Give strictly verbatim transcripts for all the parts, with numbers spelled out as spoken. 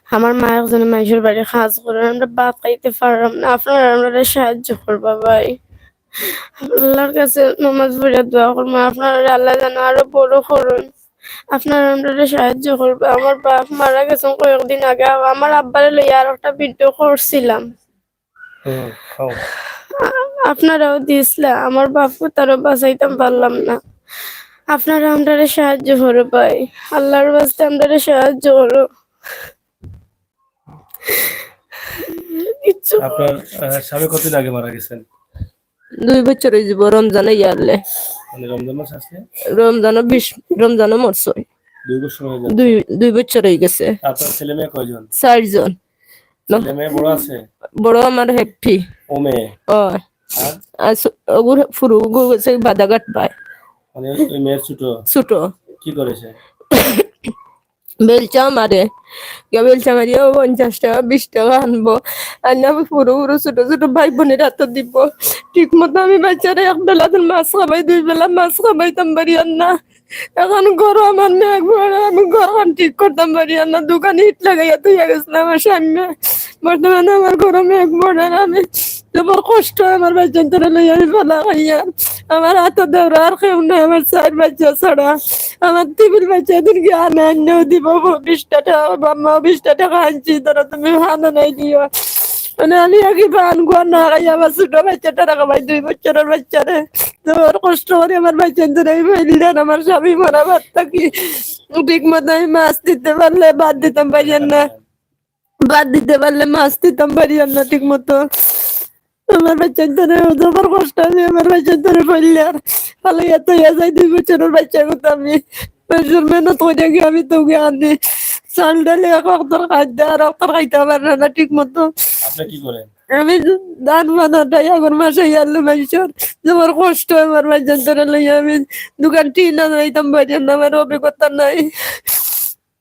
আমার মা একজনে মাইনষর বাড়ি কাজ করে, আমরা ভাত খাইতে পারলাম না, আপনারা আমরারে সাহায্য করবা ভাই। আল্লাহর কাছে নামাজ পড়িয়া দোয়া করমু, আপনারা আল্লাহ যেন আরো বড় করইন, আপনারা আমরারে সাহায্য করবা। আমার বাপ মারা গেছেন কয়েকদিন আগে, আ-, আমার আব্বারে লইয়া আর একটা ভিডিও করছিলাম। হুম, খাও। আ-, আপনারাও দিছলা, আমার বাপরে তারও বাঁচাইতাম পারলাম না। আপনারা আমরারে সাহায্য করো ভাই, আল্লাহর ওয়াস্তে আমরারে সাহায্য করো। কিচ্ছু আপনার, আহ, স্বামী কতদিন আগে মারা গেছেন? দুই বছর অই যাইবো, রমজানে ইয়ারলে। মানে রমজান মাস আসলে? রমজানও বিশ, রমজানও মরছে। দুই বছর হয়ে যাচ্ছে। দুই, দুই বছর অই গেছে। আপনার ছেলে মেয়ে কয়জন? চারজন। ছেলে মেয়ে বড় আছে? বড় আমার হ্যাপি। ও মেয়ে? ও। আর? আর সু-, ওগুর ফুরু, ওগুর গেছে বাদাঘাট ভাই। মানে ওই মেয়ের ছোট? ছোট। কি করেছে? বেলচা মারে। গিয়া বেলচা মারিয়া ও পঞ্চাশ টাকা, বিশ টাকা আনবো। আর না ফুরু ফুরু ছোট ছোট ভাই বোনের হাতে দিব। ঠিক মতো আমি বাচ্চারে এক বেলা দিন মাছ খাবাই, দুই বেলা মাছ খাবাইতাম পারি আর না। এখন ঘরো আমার মেঘ পড়ে, আমি ঘরখান ঠিক করতাম পারি আর না। দোকানে ইট লাগাইয়া থইয়া গেছে আমার স্বামী। বর্তমানে আমার ঘরো মেঘ পড়ে, আমি জবর কষ্ট, আমার বাচ্চাইন্তরে লইয়া আমি ফালা খাইয়ার। আমার আতো দেওরা আর কেউ নাই, আমার চাইর বাচ্চা ছাড়া। আমার তিবির বাচ্চা দিন গিয়া আনে আনলেও দিব, বিশটা টাকা, বাম্মা বিশটা টাকা আনছি, ধরো তুমি হানো নাই দিও। মানে আমি আগে পান গুয়া না খাই, আমার ছোট বাচ্চাটা রাখা ভাই, দুই বছরের বাচ্চারে। জবর কষ্ট করি আমার বাচ্চাইন্তরে আমি ফাইলিয়ার, আমার স্বামী মরা বাদ থাকি। ঠিক মতো আমি মাছ দিতে পারলে ভাত দিতাম পারি আর না। ভাত দিতে পারলে মাছ দিতাম পারি আর না ঠিক মতো। আমার বাচ্চাইন্তরে জবর কষ্ট, আমি আমার বাচ্চাইন্তরে ফাইলিয়ার। ফালাইয়া থইয়া যাই দুই বছরের বাচ্চা কথা আমি। বেশ মেহনত করিয়া গিয়া আমি তো গিয়া আনি। চাল ডালে এক অক্তর খাদ্য আর অক্তর খাইতে পারে না ঠিক মতো। আপনি কি করেন? আমি ধান বানাটাই আগর মাসে আলু মাইনষর। জবর কষ্ট আমার বাচ্চাইন্তরে লইয়া আমি দোকান টিন আনাইতাম পারি না, আমার অভিজ্ঞতা নাই।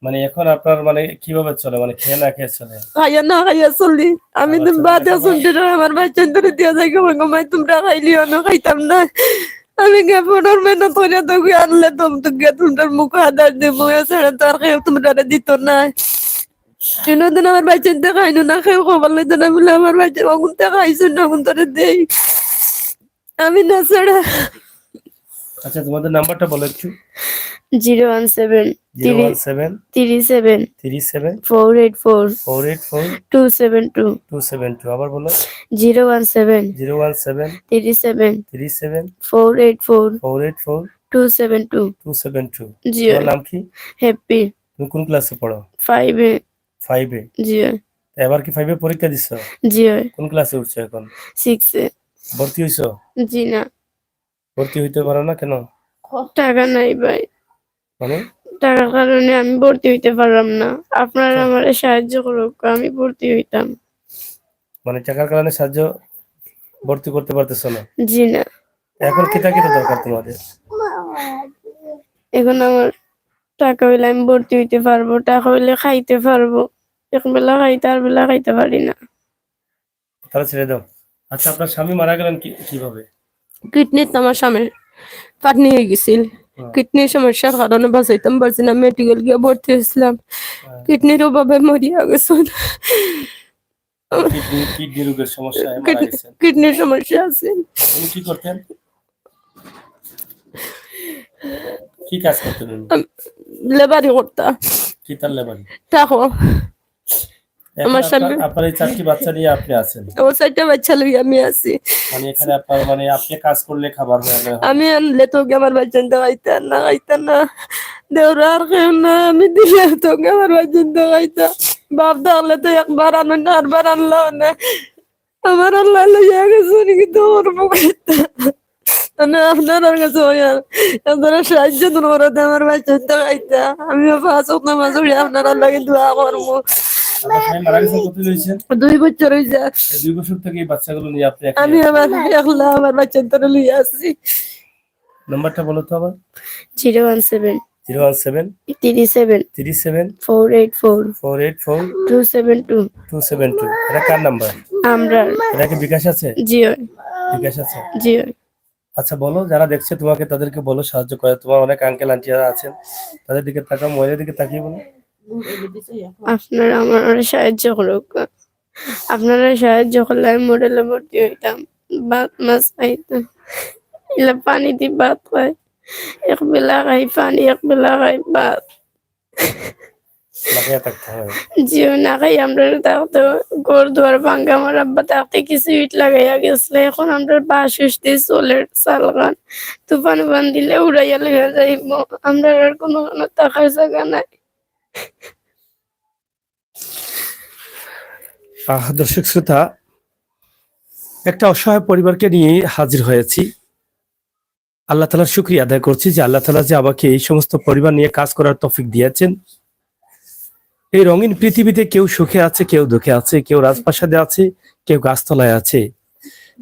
মানে এখন আপনার মানে কিভাবে চলে? মানে খেয়ে না খেয়ে চলে? খাইয়া না খাইয়া চলি। আমি আবার দিন চলে বাদে এখন? শুনতে না, আমার বাচ্চাইন্তরে দিয়া যাই, "গো, গো, মাই, তোমরা খাইলিও না, খাইতাম না।" আমি গিয়া ফোনের মেহনত করিয়া তো গিয়া আনলে তো, তো গিয়া তোমরার মুখ আদার দিব, এছাড়া তো আর কেউ তোমরারে দিত না। কোনোদিন আমার বাচ্চাইন্তে খাইনো না, কেউ খবর লইতো না বলে আমার বাচ্চা অগুনতে খাইছে না, অগুন তোরে দেই। আমি না ছাড়া। আচ্ছা, তোমাদের নাম্বারটা বলো একটু। Zero one seven zero one seven three seven three seven four eight four four eight four two seven two. Two seven two. আবার বলো। Zero one seven zero one seven three seven three seven four eight four four eight four two seven two. Two seven two. জি। তোমার নাম কি? হ্যাপি। তুমি কোন ক্লাসে পড়ো? ফাইভে। ফাইভে? জি। এবার কি ফাইভে পরীক্ষা দিছো? জি। কোন ক্লাসে উঠছো এখন? সিক্সে। ভর্তি হইছো? জি না। ভর্তি হইতে পারো না কেন? টাকা নাই ভাই। মানে? টাকার কারণে আমি ভর্তি হইতে পারলাম না। আপনারা আচ্ছা। আমারে সাহায্য করুক, আমি ভর্তি হইতাম। মানে টাকার কারণে সাহায্য, ভর্তি করতে পারতেছো না? জি না। এখন কিতা কিতা দরকার তোমাদের? এখন আমার টাকা হইলে আমি ভর্তি হইতে পারবো, টাকা হইলে খাইতে পারবো। এক বেলা খাইতে, আর বেলা খাইতে পারি না। তাহলে ছেড়ে দাও। আচ্ছা, আপনার স্বামী মারা গেলেন কি, কিভাবে? কিডনিত আমার স্বামীর পাটনি হয়ে গেছিল। হ্যাঁ। কিডনির সমস্যার কারণে বাঁচাইতাম পারছি না, মেডিকেল গিয়া ভর্তি হয়েছিলাম। হ্যাঁ। কিডনির অভাবে মরিয়া গেছেন। কিডনি, কিডনি রোগের সমস্যায় মারা কিড-, গেছেন। কিডনির সমস্যা আছে। উনি কি করতেন? কি কাজ করতেন উনি? আম, লেবারি করতা। কি তার লেবারি? দেখো, এখন আমার আপনার, স্বামী আপনার এই চারটি বাচ্চা নিয়ে আপনি আছেন? আমার চারটা বাচ্চা লই আমি আছি। মানে এখানে আপনার, মানে আপনি কাজ করলে খাবার হয় না? আমি আনলে তো কি আমার বাচ্চা নিতে খাইতা না, খাইতা না। দেওরা আর কেউ না, আমি দিলে তো কি আমার বাচ্চা নিতে খাইতা। বাপ থাকলে তো একবার আনো না, আরবার আনলাম না। আমার আল্লাহ লইয়া গেছে, কি তো করবো খাইতা। মানে আপনার কাছে ওই আর, আপনারা সাহায্য দূর করে দেন, আমার বাচ্চা নিতে খাইতা। আমিও পাঁচ ওয়াক্ত নামাজ পড়ি, আপনার আল্লাহকে দোয়া করবো। আপনার স্বামী মারা গেছেন কতদিন হয়েছে? দুই বছর হয়েছে। এই দুই বছর থেকে এই বাচ্চাগুলো নিয়ে আপনি একা আমি আছেন? আমার একলা আমার বাচ্চা ধরে লইয়া আছি। নাম্বারটা বলো তো আবার। Zero one seven zero one seven three seven three seven four eight four four eight four two seven two. Two seven two. এটা কার নাম্বার? আমরার। এটা কি বিকাশ আছে? জি অয়। বিকাশ আছে? জি অয়। আচ্ছা বলো, যারা দেখছে তোমাকে তাদেরকে বলো সাহায্য করে, তোমার অনেক আঙ্কেল আন্টিরা আছেন, তাদের দিকে তাকাও, মহিলার দিকে তাকিয়ে বলো। আপনারা আমার সাহায্য করুক। আপনারা সাহায্য করলে আমি হোটেলে ভর্তি হইতাম, ভাত মাছ খাইতাম। ইলা পানি দি ভাত খাই, এক বেলা খাই পানি, এক বেলা খাই ভাত। না খেয়ে থাকতে হয়। জিও না খাই আমরা থাকতো। ঘর দুয়ার ভাঙ্গা, আমার আব্বা থাকতে কিছু ইট লাগাইয়া গেছিল। এখন আমরা বাঁশ উস দিয়ে চলের চালখান, তুফান উফান দিলে উড়াইয়া লইয়া যাইব। আমরা আর কোনো কোনো থাকার জায়গা নাই। আহ, দর্শক শ্রোতা, একটা অসহায় পরিবারকে নিয়ে হাজির হয়েছি। আল্লাহ তাআলার শুকরিয়া আদায় করছি যে আল্লাহ তাআলা যে আমাকে এই সমস্ত পরিবার নিয়ে কাজ করার তৌফিক দিয়েছেন। এই রঙিন পৃথিবীতে কেউ সুখে আছে, কেউ দুঃখে আছে, কেউ রাজপ্রাসাদে আছে, কেউ গাছতলায় আছে,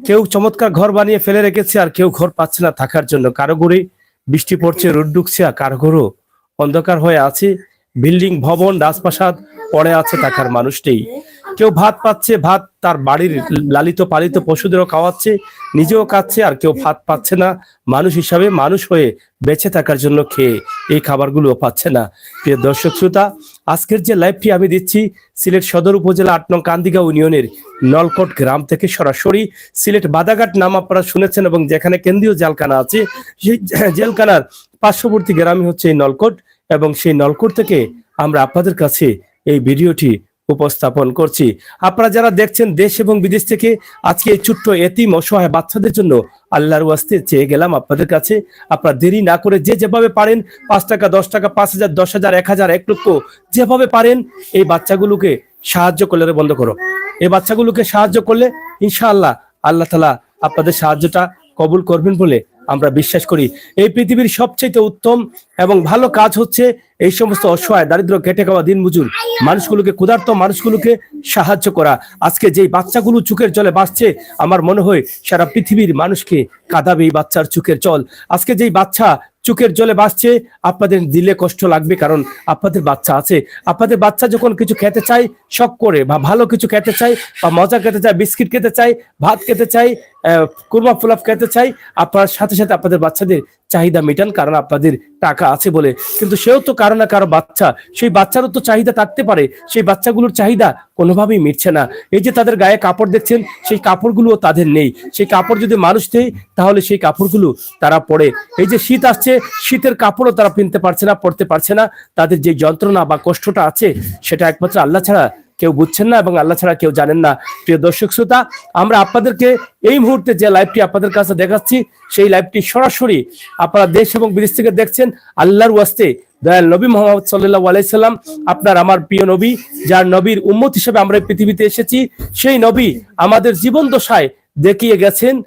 কেউ চমৎকার ঘর বানিয়ে ফেলে রেখেছে, আর কেউ ঘর পাচ্ছে না থাকার জন্য। কারো ঘরে বৃষ্টি পড়ছে, রোদ ঢুকছে, আর কারো ঘরও অন্ধকার হয়ে আছে। বিল্ডিং, ভবন, রাজপ্রাসাদ পড়ে আছে, থাকার মানুষ নেই। কেউ ভাত পাচ্ছে, ভাত তার বাড়ির লালিত পালিত পশুদেরও খাওয়াচ্ছে, নিজেও খাচ্ছে, আর কেউ ভাত পাচ্ছে না। মানুষ হিসাবে মানুষ হয়ে বেঁচে থাকার জন্য খেয়ে এই খাবারগুলো পাচ্ছে না। প্রিয় দর্শক শ্রোতা, আজকের যে লাইভটি আমি দিচ্ছি সিলেট সদর উপজেলা আট নং কান্দিগাঁও ইউনিয়নের নলকট গ্রাম থেকে সরাসরি। সিলেট বাদাঘাট নাম আপনারা শুনেছেন এবং যেখানে কেন্দ্রীয় জেলখানা আছে, সেই জেলখানার পার্শ্ববর্তী গ্রামই হচ্ছে এই নলকট, এবং সেই নলকট থেকে আমরা আপনাদের কাছে এই ভিডিওটি উপস্থাপন করছি। আপনারা যারা দেখছেন দেশ এবং বিদেশ থেকে, আজকে এই ছোট্ট এতিম অসহায় বাচ্চাদের জন্য আল্লাহর ওয়াস্তে চেয়ে গেলাম আপনাদের কাছে। আপনারা দেরি না করে যে যেভাবে পারেন, পাঁচ টাকা, দশ টাকা, পাঁচ হাজার, দশ হাজার, এক হাজার, এক লক্ষ, যেভাবে পারেন এই বাচ্চাগুলোকে সাহায্য করলে, রে বন্ধ করো, এই বাচ্চাগুলোকে সাহায্য করলে ইনশাআল্লাহ আল্লাহ তাআলা আপনাদের সাহায্যটা কবুল করবেন বলে আমরা বিশ্বাস করি। এই পৃথিবীর সবচেয়ে উত্তম এবং ভালো কাজ হচ্ছে এই সমস্ত অসহায়, দরিদ্র, খেটে খাওয়া দিনমজুর মানুষগুলোকে, ক্ষুধার্ত মানুষগুলোকে সাহায্য করা। আজকে যেই বাচ্চাগুলো চোখের জলে ভাসছে, আমার মনে হয় সারা পৃথিবীর মানুষকে কাঁদাবে এই বাচ্চার চোখের জল। আজকে যেই বাচ্চা চোখের জলে ভাসছে, আপনাদের দিলে কষ্ট লাগবে, কারণ আপনাদের বাচ্চা আছে। আপনাদের বাচ্চা যখন কিছু খেতে চায় শখ করে, বা ভালো কিছু খেতে চায়, বা মজা খেতে চায়, বিস্কিট খেতে চায়, ভাত খেতে চায়, আহ, কুরমা পোলাও খেতে চায়, আপনার সাথে সাথে আপনাদের বাচ্চাদের চাহিদা মেটান, কারণ আপনাদের টাকা আছে বলে। কিন্তু সেও তো কারো না কারো বাচ্চা, সেই বাচ্চারও তো চাহিদা থাকতে পারে। সেই বাচ্চাগুলোর চাহিদা কোনোভাবেই মিটছে না। এই যে তাদের গায়ে কাপড় দেখছেন, সেই কাপড়গুলো তাদের নেই। সেই কাপড় যদি মানুষ দেয়, তাহলে সেই কাপড়গুলো তারা পরে। এই যে শীত আসছে, শীতের কাপড়ও তারা পিনতে পারছে না, পরতে পারছে না। তাদের যে যন্ত্রণা বা কষ্টটা আছে, সেটা একমাত্র আল্লাহ ছাড়া কেউ বুঝছেন না এবং আল্লাহ ছাড়া কেউ জানেন না। প্রিয় দর্শক শ্রোতা, আমরা আপনাদেরকে এই মুহূর্তে যে লাইভটি আপনাদের কাছে দেখাচ্ছি, সেই লাইভটি সরাসরি আপনারা দেশ এবং বিদেশ থেকে দেখছেন। আল্লাহর ওয়াস্তে দয়াল নবী মোহাম্মদ সাল্লাল্লাহু আলাইহি সাল্লাম, আপনার আমার প্রিয় নবী, যার নবীর উম্মত হিসেবে আমরা এই পৃথিবীতে এসেছি, সেই নবী আমাদের জীবন দশায় দেখিয়ে গেছেন।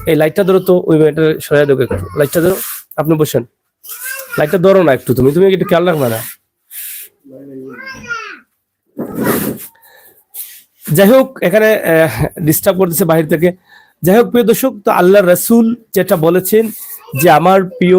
এই লাইটটা ধরো তো, ওই লাইটটা সরাই দেবো একটু, লাইটটা ধরো, আপনি বসেন, লাইটটা ধরো না একটু, তুমি তুমি একটু খেয়াল রাখবে না। যাই হোক, এখানে ডিস্টার্ব করতেছে বাহির থেকে। যাই হোক, প্রিয় দর্শক, তো আল্লাহর রাসূল যেটা বলেছেন যে আমার প্রিয়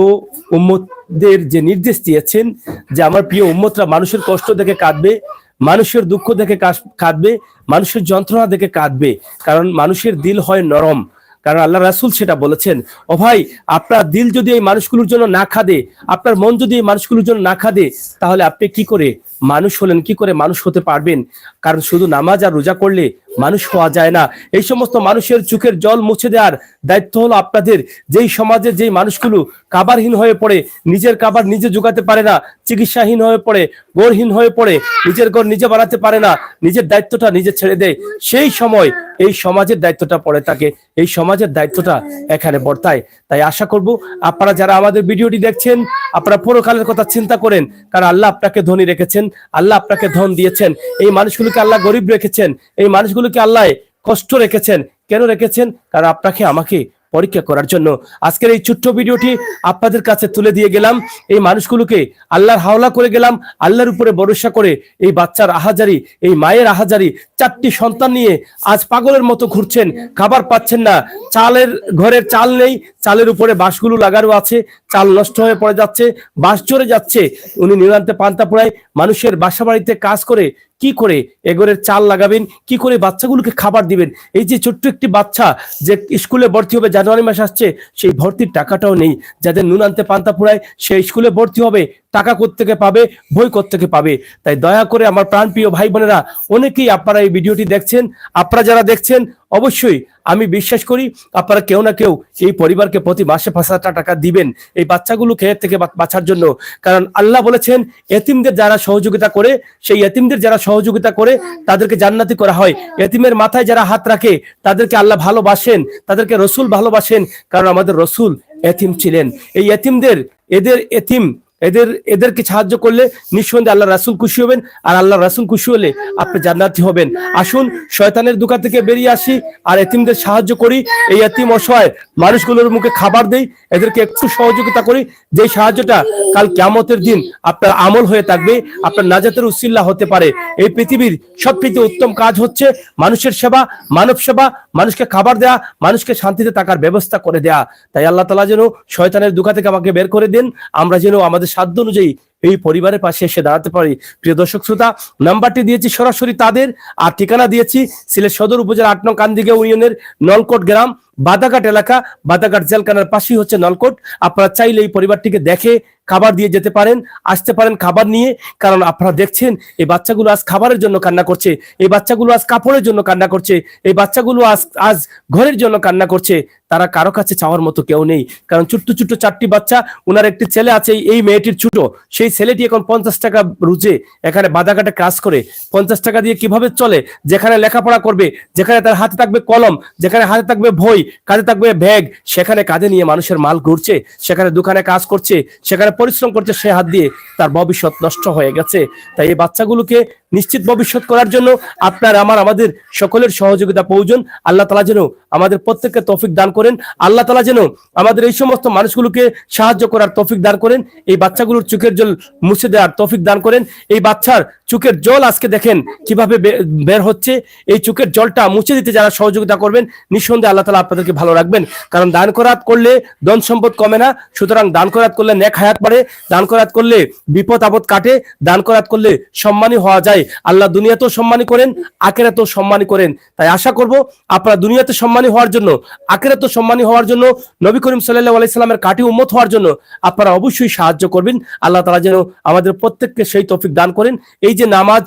উম্মতদের যে নির্দেশ দিয়েছেন যে আমার প্রিয় উম্মতরা মানুষের কষ্ট দেখে কাঁদবে, মানুষের দুঃখ দেখে কাশ- কাঁদবে, মানুষের যন্ত্রণা দেখে কাঁদবে, কারণ মানুষের দিল হয় নরম। কারণ আল্লাহ রাসূল সেটা বলেছেন। ও ভাই, আপনার দিল যদি এই মানুষগুলোর জন্য না কাঁদে, আপনার মন যদি এই মানুষগুলোর জন্য না কাঁদে, তাহলে আপনি কি করে মানুষ হলেন, কি করে মানুষ হতে পারবেন? কারণ শুধু নামাজ আর রোজা করলে মানুষ হওয়া যায় না। এই সমস্ত মানুষের চোখের জল মুছে দেওয়ার দায়িত্ব হলো আপনাদের। যেই সমাজে যেই মানুষগুলো কাবারহীন হয়ে পড়ে, নিজের কাবার নিজে জোগাতে পারে না, চিকিৎসাহীন হয়ে পড়ে, ঘরহীন হয়ে পড়ে, নিজের ঘর নিজে বানাতে পারে না, নিজের দায়িত্বটা নিজে ছেড়ে দেয়, সেই সময় এই সমাজের দায়িত্বটা পড়ে থাকে, এই সমাজের দায়িত্বটা এখানে বর্তায়। তাই আশা করব আপনারা যারা আমাদের ভিডিওটি দেখছেন, আপনারা পরকালের কথা চিন্তা করেন, কারণ আল্লাহ আপনাকে ধনী রেখেছেন, আল্লাহ আপনাকে ধন দিয়েছেন। এই মানুষগুলোকে আল্লাহ গরিব রেখেছেন, এই মানুষগুলোকে আল্লাহ কষ্ট রেখেছেন। কেন রেখেছেন? কারণ আপনাকে আমাকে পরীক্ষা করার জন্য। আজকের এই ছোট্ট ভিডিওটি আপনাদের কাছে তুলে দিয়ে গেলাম। এই মানুষগুলোকে আল্লাহর হাওলা করে গেলাম, আল্লাহর উপরে ভরসা করে। এই বাচ্চার আহাজারি, এই মায়ের আহাজারি, চারটি সন্তান নিয়ে আজ পাগলের মতো ঘুরছেন, খাবার পাচ্ছেন না, চালের, ঘরের চাল নেই, চালের উপরে বাঁশগুলো লাগানো আছে, চাল নষ্ট হয়ে পড়ে যাচ্ছে, বাঁশ ঝরে যাচ্ছে। উনি নুনান্তে পান্তা পুড়ায়, মানুষের বাসা বাড়িতে কাজ করে কি করে এ ঘরের চাল লাগাবেন, কি করে বাচ্চাগুলোকে খাবার দিবেন? এই যে ছোট্ট একটি বাচ্চা যে স্কুলে ভর্তি হবে, জানুয়ারি মাস আসছে, সেই ভর্তির টাকাটাও নেই। যাদের নুনান্তে পান্তা পুড়ায়, সে স্কুলে ভর্তি হবে, টাকা কোত্থেকে পাবে, বই কোত্থেকে পাবে। তাই দয়া করে আমার প্রাণপ্রিয় ভাই বোনেরা, অনেকেই আপনারা এই ভিডিওটি দেখছেন, আপনারা যারা দেখছেন, অবশ্যই আমি বিশ্বাস করি আপনারা কেউ না কেউ এই পরিবারকে প্রতি মাসে পাঁচ হাজার টাকা দিবেন এই বাচ্চাগুলোকে এর থেকে বা-, বাঁচার জন্য। কারণ আল্লাহ বলেছেন, এতিমদের যারা সহযোগিতা করে, সেই এতিমদের যারা সহযোগিতা করে, তাদেরকে জান্নাতি করা হয়। এতিমের মাথায় যারা হাত রাখে, তাদেরকে আল্লাহ ভালোবাসেন, তাদেরকে রসুল ভালোবাসেন, কারণ আমাদের রসুল এতিম ছিলেন। এই এতিমদের, এদের এতিম, এদের, এদেরকে সাহায্য করলে নিঃসন্দেহে আল্লাহ রাসুল খুশি হবেন, আর আল্লাহ রাসুল খুশি হলে আপনি জান্নাতি হবেন। আসুন, শয়তানের ধোঁকা থেকে বেরিয়ে আসি, আর এতিমদের সাহায্য করি। এই এতিম অসহায় মানুষগুলোর মুখে খাবার দেই, এদেরকে একটু সহযোগিতা করি, যে সাহায্যটা কাল কিয়ামতের দিন আপনার আমল হয়ে থাকবে, আপনার নাজাতের উসিলা হতে পারে। এই পৃথিবীর সবচেয়ে উত্তম কাজ হচ্ছে মানুষের সেবা, মানব সেবা, মানুষকে খাবার দেয়া, মানুষকে শান্তিতে থাকার ব্যবস্থা করে দেয়া। তাই আল্লাহ তাআলা যেন শয়তানের ধোঁকা থেকে আমাকে বের করে দেন, আমরা যেন আমাদের সাধ্য অনুযায়ী এই পরিবারের পাশে এসে দাঁড়াতে পারি। প্রিয় দর্শক শ্রোতা, নাম্বারটি দিয়েছি সরাসরি তাদের, আর ঠিকানা দিয়েছি সিলেট সদর উপজেলা আট নং কান্দিগা ইউনিয়নের নলকোট গ্রাম, বাদাঘাট এলাকা, বাদাঘাট জেলখানার পাশেই হচ্ছে নলকোট। আপনারা চাইলে এই পরিবারটিকে দেখে খাবার দিয়ে যেতে পারেন, আসতে পারেন খাবার নিয়ে, কারণ আপনারা দেখছেন এই বাচ্চাগুলো আজ খাবারের জন্য কান্না করছে, এই বাচ্চাগুলো আজ কাপড়ের জন্য কান্না করছে, এই বাচ্চাগুলো আজ, আজ ঘরের জন্য কান্না করছে। তারা কারো কাছে চাওয়ার মতো কেউ নেই, কারণ ছোট্ট ছোট্ট চারটি বাচ্চা। ওনার একটি ছেলে আছে, এই মেয়েটির ছোট, সেই ছেলেটি এখন পঞ্চাশ টাকা রোজে এখানে বাদাঘাটে কাজ করে, পঞ্চাশ টাকা দিয়ে কিভাবে চলে, যেখানে লেখাপড়া করবে, যেখানে তার হাতে থাকবে কলম, যেখানে হাতে থাকবে বই, কাঁধে থাকবে ব্যাগ, সেখানে কাঁধে নিয়ে মানুষের মাল ঘুরছে, সেখানে দোকানে কাজ করছে, সেখানে পরিশ্রম করছে, সে হাত দিয়ে তার ভবিষ্যৎ নষ্ট হয়ে গেছে। তাই এই বাচ্চাগুলোকে নিশ্চিত ভবিষ্যৎ করার জন্য আপনার আমার, আমাদের সকলের সহযোগিতা প্রয়োজন। আল্লাহ তাআলা যেন আমাদের প্রত্যেককে তৌফিক দান করেন। আল্লাহ তাআলা যেন আমাদের এই সমস্ত মানুষগুলোকে সাহায্য করার তৌফিক দান করেন। এই বাচ্চাগুলোর চোখের জল মুছে দেওয়ার তৌফিক দান করেন। এই বাচ্চার চোখের জল আজকে দেখেন কিভাবে বে-, বের হচ্ছে। এই চোখের জলটা মুছে দিতে যারা সহযোগিতা করবেন, নিঃসন্দেহে আল্লাহ তাআলা আপনাদেরকে ভালো রাখবেন। কারণ দান খয়রাত করলে ধন সম্পদ কমে না, সুতরাং দান খয়রাত করলে নেক হায়াত বাড়ে, দান খয়রাত করলে বিপদ আপদ কাটে, দান খয়রাত করলে সম্মানী হওয়া যায়। আল্লাহ দুনিয়াতেও সম্মানী করেন, আখেরাতেও সম্মানী করেন। তাই আশা করব আপনারা দুনিয়াতে সম্মানী হওয়ার জন্য, আখেরাতেও সম্মানী হওয়ার জন্য, নবী করিম সাল্লাল্লাহু আলাইহি সাল্লামের খাঁটি উম্মত হওয়ার জন্য আপনারা অবশ্যই সাহায্য করবেন। আল্লাহ তাআলা যেন আমাদের প্রত্যেককে সেই তৌফিক দান করেন। এই যে নামাজ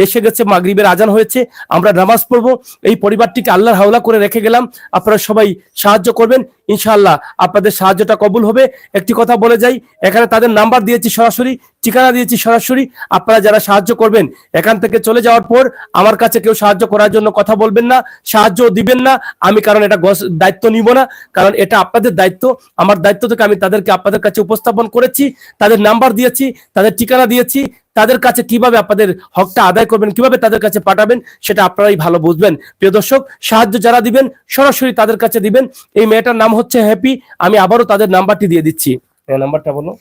এসে গেছে, মাগরিবের আজান হয়েছে, আমরা নামাজ পড়বো। এই পরিবারটিকে আল্লাহর হাওলা করে রেখে গেলাম, আপনারা সবাই সাহায্য করবেন, ইনশাআল্লাহ আপনাদের সাহায্যটা কবুল হবে। একটি কথা বলে যাই, এখানে তাদের নাম্বার দিয়েছি সরাসরি, ঠিকানা দিয়েছি সরাসরি। আপনারা যারা সাহায্য করবেন, এখান থেকে চলে যাওয়ার পর আমার কাছে কেউ সাহায্য করার জন্য কথা বলবেন না, সাহায্য দিবেন না আমি, কারণ এটা গস-, দায়িত্ব নিব না, কারণ এটা আপনাদের দায়িত্ব। আমার দায়িত্ব থেকে আমি তাদেরকে আপনাদের কাছে উপস্থাপন করেছি, তাদের নাম্বার দিয়েছি, তাদের ঠিকানা দিয়েছি, তাদের কাছে কিভাবে আপনাদের হকটা আদায় করবেন, কিভাবে তাদের কাছে পাঠাবেন, সেটা আপনারাই ভালো বুঝবেন। প্রিয় দর্শক, সাহায্য যারা দিবেন, সরাসরি তাদের কাছে দিবেন। এই মেয়েটার নাম হচ্ছে হ্যাপি। আমি আবারও তাদের নাম্বারটি দিয়ে দিচ্ছি। হ্যাঁ, নাম্বারটা বলো।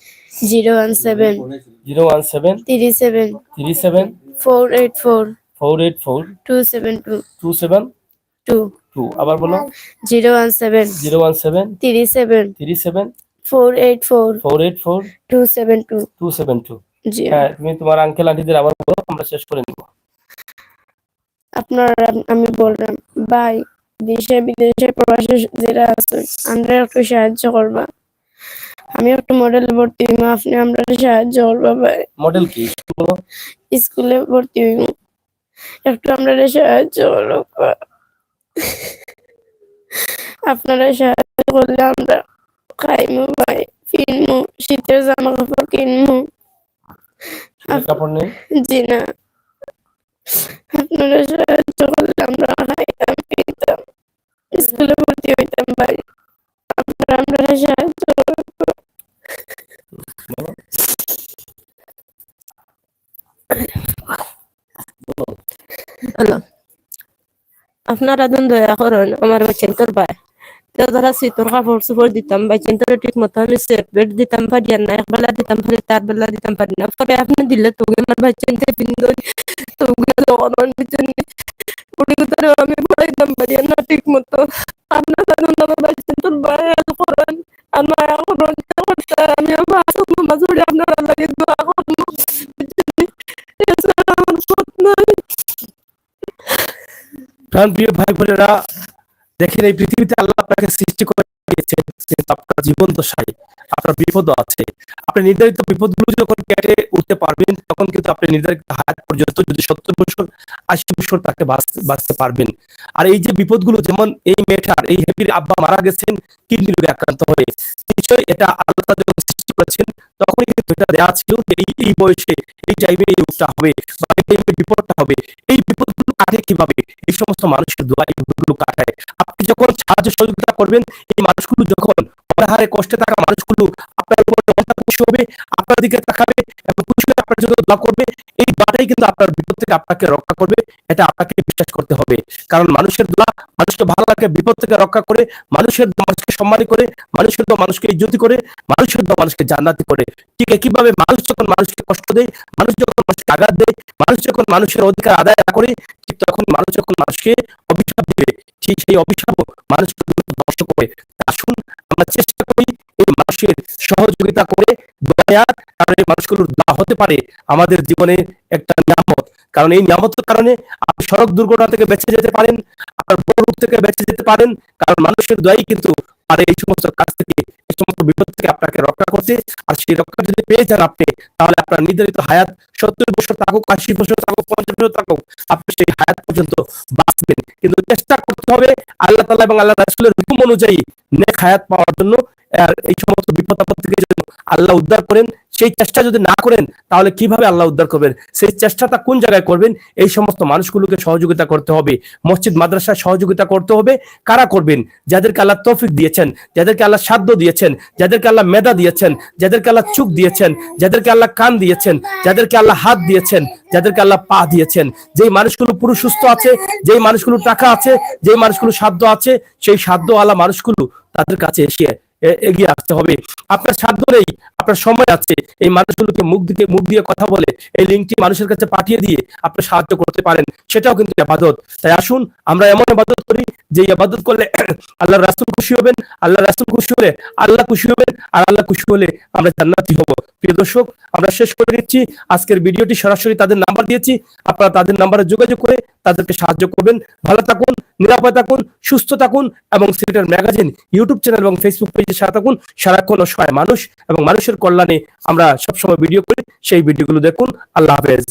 Zero one seven zero one seven three seven three seven four eight four four eight four two seven two two seven two। আবার বলো। Zero one seven zero one seven three seven three seven four eight four four eight four two seven two। Two seven two. জি। হ্যাঁ, তুমি তোমার আঙ্কেল আন্টিদের আবার বলো, আমরা শেষ করে নিব। আপনারা, আমি বললাম, ভাই, দেশে বিদেশে প্রবাসে যারা আছেন, আমরা একটু সাহায্য করবা। আমি একটু মডেলে ভর্তি হইমু, আপনি আমরা সাহায্য করবা ভাই। মডেল কি? বলো। স্কুলে ভর্তি হইমু, একটু আমরা সাহায্য করবা। আপনারা সাহায্য করলে আমরা খাইমু ভাই, ফিরমু, শীতের জামা কাপড় কিনমু। শীতের কাপড় নেই? জি না। আপনারা সাহায্য করলে আমরা খাইতাম, ফিরতাম, স্কুলে ভর্তি হইতাম ভাই। আপনারা আমরা সাহায্য করবা। বলো। হ্যালো। আপনারা দুন দয়া করুন, আমার বাচ্চাইন্তর বায়। তো তারা শীতর কাপড় চোপড় দিতাম, বাচ্চাইন্তরে ঠিক মতো আমি সেট বেড দিতাম পারি আর না, এক বেলা দিতাম পারি, চার বেলা দিতাম পারি না। পরে আপনি দিলে তো আমার বাচ্চাইন্তে পিন্দন, তো তখন পিছনে উড়ি উতারে আমি পড়াইতাম পারি আর না ঠিক মতো। আপনারা দুন আমার বাচ্চাইন্তর বায় করুন, আর মায়া করুন, আমি আমার আসল নামাজ পড়ি আপনারা লাগে দোয়া করুন। এছাড়া আমার পথ নাই। প্রাণপ্রিয় ভাই বোনেরা, দেখেন, এই পৃথিবীতে আল্লাহ আপনাকে সৃষ্টি করে দিয়েছেন, কিন্তু আপনার জীবন দশায় আপনার বিপদও আছে। আপনি নির্ধারিত বিপদগুলো যখন কেটে উঠতে পারবেন, তখন কিন্তু আপনি নির্ধারিত হায়াত পর্যন্ত, যদি সত্তর বছর, আশি বছর, তাকে বাঁচ-, বাঁচতে পারবেন। আর এই যে বিপদগুলো, যেমন এই মেয়েটার, এই হ্যাপির আব্বা মারা গেছেন কিডনি রোগে আক্রান্ত হয়ে, নিশ্চয়ই এটা আল্লাহ তাআলা যখন সৃষ্টি করেছেন, তখনই কিন্তু এটা দেয়া ছিল যে এই, এই বয়সে, এই টাইমে এই রোগটা হবে বা এই টাইমে বিপদটা হবে। এই বিপদগুলো কাটে কিভাবে? এই সমস্ত মানুষের দোয়া এই বিপদগুলো কাটায়। আপনি যখন সাহায্য সহযোগিতা করবেন, এই মানুষগুলো যখন অনাহারে কষ্টে থাকা মানুষগুলো আপনার উপর অনেকটা খুশি হবে, আপনার দিকে তাকাবে এবং খুশি হয়ে আপনার জন্য দোয়া করবে, এই দোয়াটাই কিন্তু আপনার বিপদ থেকে আপনাকে রক্ষা করবে। এটা আপনাকে বিশ্বাস করতে হবে, কারণ মানুষের দোয়া মানুষকে ভালো রাখে, বিপদ থেকে রক্ষা করে, মানুষের দোয়া মানুষকে সম্মানী করে, মানুষের দোয়া মানুষকে ইজ্জতি করে, মানুষের দোয়া মানুষকে জান্নাতি করে। ঠিক একইভাবে মানুষ যখন মানুষকে কষ্ট দেয়, মানুষ যখন মানুষকে আঘাত দেয়, মানুষ যখন মানুষের অধিকার আদায় না করে, ঠিক তখন মানুষ যখন মানুষকে অভিশাপ দিবে, ঠিক সেই অভিশাপও মানুষকে ধ্বংস করে। আসুন, আমরা চেষ্টা করি এই মানুষের সহযোগিতা করে দোয়া নেয়ার, কারণ এই মানুষগুলোর দোয়া হতে পারে আমাদের জীবনে একটা নিয়ামত। কারণ এই নিয়ামতের কারণে আপনি সড়ক দুর্ঘটনা থেকে বেঁচে যেতে পারেন, আপনার বড় রোগ থেকে বেঁচে যেতে পারেন, কারণ মানুষের দোয়াই কিন্তু পারে এই সমস্ত কাজ থেকে, এই সমস্ত বিপদ থেকে আপনাকে রক্ষা করতে। আর সেই রক্ষা যদি পেয়ে যান আপনি, তাহলে আপনার নির্ধারিত হায়াত সত্তর বছর থাকুক, আশি বছর থাকুক, পঞ্চাশ বছর থাকুক, আপনি সেই হায়াত পর্যন্ত বাঁচবেন। কিন্তু চেষ্টা করতে হবে আল্লাহ তাআলা এবং আল্লাহ রাসূলের হুকুম অনুযায়ী নেক হায়াত পাওয়ার জন্য। আর এই সমস্ত বিপদ আপদ থেকে যেন আল্লাহ উদ্ধার করেন, সেই চেষ্টা যদি না করেন, তাহলে কিভাবে আল্লাহ উদ্ধার করবেন? সেই চেষ্টাটা কোন জায়গায় করবেন? এই সমস্ত মানুষগুলোকে সহযোগিতা করতে হবে, মসজিদ মাদ্রাসায় সহযোগিতা করতে হবে। কারা করবেন? যাদেরকে আল্লাহ তৌফিক দিয়েছেন, যাদেরকে আল্লাহ সাধ্য দিয়েছেন, যাদেরকে আল্লাহ মেধা দিয়েছেন, যাদেরকে আল্লাহ চোখ দিয়েছেন, যাদেরকে আল্লাহ কান দিয়েছেন, যাদেরকে আল্লাহ হাত দিয়েছেন, যাদেরকে আল্লাহ পা দিয়েছেন, যেই মানুষগুলো পুরো সুস্থ আছে, যেই মানুষগুলো টাকা আছে, যেই মানুষগুলো সাধ্য আছে, সেই সাধ্যওয়ালা মানুষগুলো তাদের কাছে এসে এ-, এগিয়ে আসতে হবে। আপনার সাধ্য নেই, আপনার সময় আছে, এই মানুষগুলোকে মুখ দিকে, মুখ দিয়ে কথা বলে, এই লিঙ্কটি মানুষের কাছে পাঠিয়ে দিয়ে আপনি সাহায্য করতে পারেন, সেটাও কিন্তু ইবাদত। তাই আসুন, আমরা এমন ইবাদত করি যে ইবাদত করলে আল্লাহ রাসূল খুশি হবেন, আল্লাহ রাসূল খুশি হলে আল্লাহ খুশি হবেন, আর আল্লাহ খুশি হলে আমরা জান্নাতি হব। প্রিয় দর্শক, আমরা শেষ করে দিচ্ছি আজকের ভিডিওটি। সরাসরি তাদের নাম্বার দিয়েছি, আপনারা তাদের নাম্বারে যোগাযোগ করে তাদেরকে সাহায্য করবেন। ভালো থাকুন, নিরাপদে থাকুন, সুস্থ থাকুন এবং সিলেটের ম্যাগাজিন YouTube চ্যানেল এবং Facebook পেজের সাথে থাকুন। সারাক্ষণ অসহায় মানুষ এবং মানুষের কল্যাণে আমরা সবসময় ভিডিও করি, সেই ভিডিওগুলো দেখুন। আল্লাহ হাফেজ।